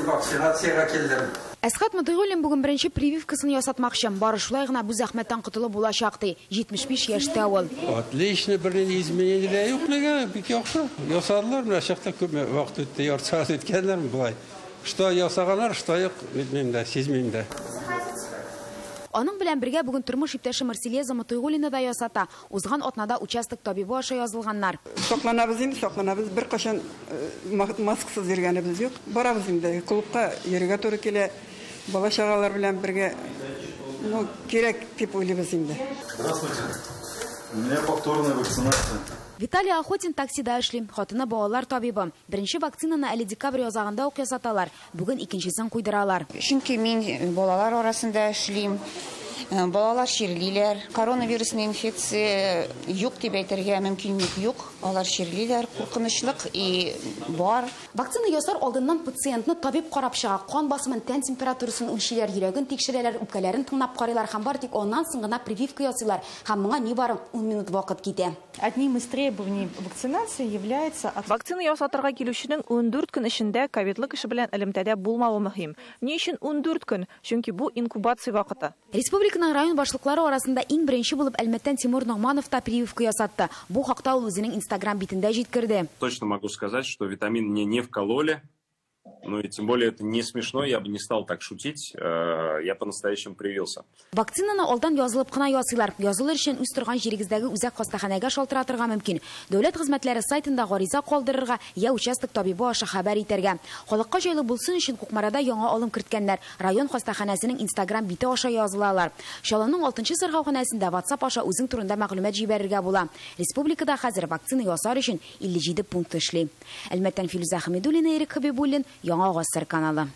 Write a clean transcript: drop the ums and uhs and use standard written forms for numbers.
Вакцинациягә килдем. Әсхәт Мотыйгуллин бүген беренче прививкасын ясатмакчы. Бары шулай гына бу зәхмәттән котылып булачак, ди. 75 яшьтә ул. Отлично, бернинди изменение юк, нигә, бик яхшы. Ясадылар, менә чыкты, күпме вакыт үтте, ярты сәгать үткәннәр болай. Что ясаганнар, что юк, белмим дә, сизмим дә. Аның белән бергә бүген тормыш иптәше Марселеза Мотыйгуллина да ясата. Узган атнада участок табибы аша язылганнар. Сакланабыз инде, сакланабыз. Беркайчан маскасыз йөргәнебез юк. Барабыз инде, клубка йөрергә туры килә. Бала чагалар белән бергә, ну, кирәк дип уйлыйбыз инде. Здравствуйте. У меня повторная вакцинация. Виталий Охотин таксида эшли. Хатыны балалар табибы. Беренче вакцинаны әле декабрь азагында ук ясаталар. Бүген икенчесен куйдыралар. Чөнки мин балалар арасында эшлим. Балалар чирлиләр. Коронавирусный инфекция юк дип әйтергә мөмкинлек юк. Алар чирлиләр, куркынычлык и бар. Вакцина ясар алдыннан пациентны табиб карап чыга. Кан басымын, тән температурасын үлчиләр, йөрәген тикшерәләр, үпкәләрен тыңлап карыйлар һәм бары тик аннан соң гына прививка ясыйлар. Һәм моңа нибары 10 минут вакыт китә. Одним из требований вакцинации является Вакцина ясатырга килүченең 14 көн эчендә ковидлы кеше белән элемтәдә булмавы мөһим. Ни өчен 14 көн? Чөнки бу инкубация вакыты. Республиканың район башлыклары арасында иң беренче булып Әлмәттән Тимур Ногманов та прививка ясатты. Бу хакта ул үзенең Инстаграм битендә җиткерде. Точно могу сказать, что витамин мне не вкололи. Ну и тем более это не смешно, я бы не стал так шутить, я по-настоящему привился. Вакцинаны алдан язылып кына ясыйлар. Язылыр өчен үз торган җирегездәге үзәк хастаханәгә шалтыратырга мөмкин. Дәүләт хезмәтләре сайтында гариза калдырырга я участок табибы аша хәбәр итәргә. Халыкка җайлы булсын өчен Кукмарада яңа алым керткәннәр. Район хастаханәсенең Инстаграм бите аша язылалар. Чаллының 6нчы сырхауханәсендә WhatsApp аша үзең турында мәгълүмат җибәрергә була. Республикада хәзер вакцина ясар өчен 57 пункт эшли. Әлмәттән Филүзә Хәмидуллина, Ирек Хәбибуллин, Яңа Гасыр каналы.